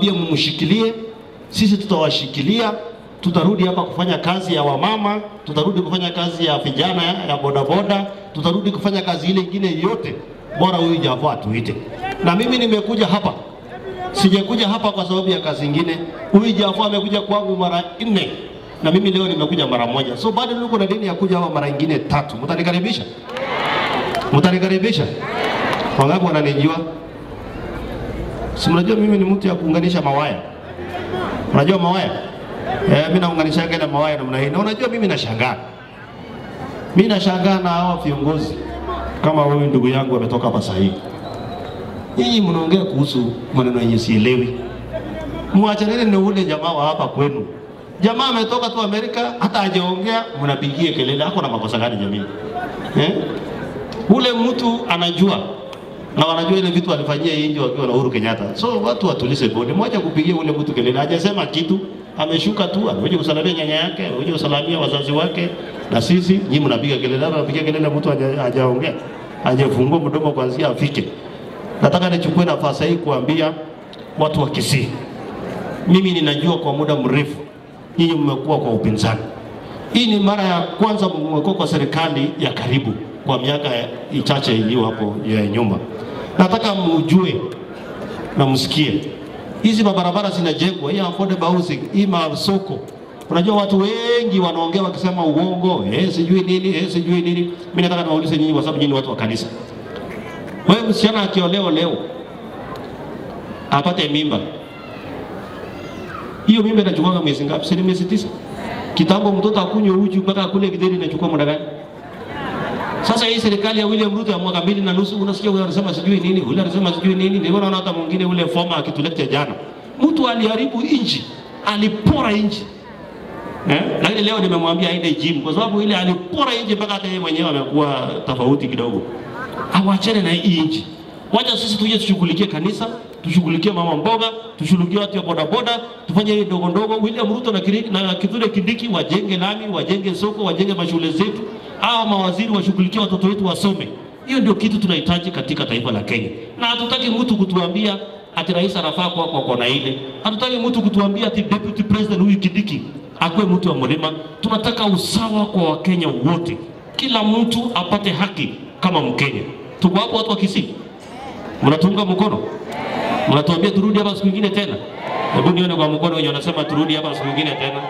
Mumshikilie, sisi tutawashikilia. Tutarudi hapa kufanya kazi ya wamama, tutarudi kufanya kazi ya vijana ya bodaboda, tutarudi kufanya kazi ile ingine yote, bora huyu Jafo atuite. Na mimi nimekuja hapa, sijakuja hapa kwa sababu ya kazi ingine. Huyu Jafo amekuja kwangu mara 4 na mimi leo nimekuja mara 1. So bado niko na deni ya kuja hapa mara ingine 3. Mtanikaribisha? Mtanikaribisha? Wangapi wananijua? Si mnajua mimi ni mtu ya kuunganisha mawaya. Unajua mawaya? Mimi naunganisha na mawaya namna hii. Na unajua mimi nashangaa. Mimi nashangaa na hawa viongozi kama wewe ndugu yangu ametoka hapa sahihi. Nyinyi mnaongea kuhusu maneno yenye sielewi. Muachaneni na ule jamaa wa hapa kwenu. Jamaa ametoka tu Amerika, hata hajaongea mnapigie kelele. Hako na makosa gani jamii? Ule mtu anajua, na wanajua ile vitu alifanyia inji wakiwa na Uhuru Kenyatta. So watu watulize bodi. Mmoja kupigia ule mtu kelele, hajasema kitu, ameshuka tu, amekuja kusalamia nyanya yake, amekuja kusalamia wazazi wake, na sisi nyinyi mnapiga kelele, mnapiga kelele mtu hajaongea, hajafungua mdomo kuanzia afike. Nataka nichukue nafasi hii kuambia watu wa Kisii. Mimi ninajua kwa muda mrefu nyinyi mmekuwa kwa upinzani. Hii ni mara ya kwanza mmekuwa kwa serikali ya karibu kwa miaka michache iliyo hapo ya nyuma. Nataka mjue na msikie. Hizi mabarabara zinajengwa, hii affordable housing, hii masoko. Unajua watu wengi wanaongea wakisema uongo, sijui nini, sijui nini. Mimi nataka niwaulize nyinyi kwa sababu nyinyi watu wa kanisa. Wewe msichana akiolewa leo apate mimba. Hiyo mimba inachukua miezi ngapi? Si miezi 9. Kitambo mtoto akunywe uji mpaka akule githeri inachukua muda gani? Sasa hii serikali ya William Ruto ya mwaka 2.5 unasikia huyu anasema sijui nini, huyu anasema sijui nini. Ndio naona hata mwingine ule former akituletea jana. Mtu aliharibu inji, alipora inji. Lakini leo nimemwambia aende gym kwa sababu ile alipora inji mpaka hata yeye mwenyewe amekuwa tofauti kidogo. Awachane na hii inji. Wacha sisi tuje tushughulikie kanisa, tushughulikie mama mboga, tushughulikie watu wa bodaboda, tufanye hii ndogo ndogo. William Ruto na Kithure Kindiki wajenge lami, wajenge soko, wajenge mashule zetu. Hawa mawaziri washughulikie watoto wetu wasome. Hiyo ndio kitu tunahitaji katika taifa la Kenya. Na hatutaki mtu kutuambia ati rais anafaa kwa kona ile. Hatutaki mtu kutuambia ati deputy president huyu Kindiki akuwe mtu wa mlima. Tunataka usawa kwa Wakenya wote. Kila mtu apate haki kama Mkenya. Tuko hapo watu wa Kisii. Mnatunga mkono? Mnatuambia turudi hapa siku nyingine tena? Hebu nione kwa mkono wenye wanasema turudi hapa siku nyingine tena.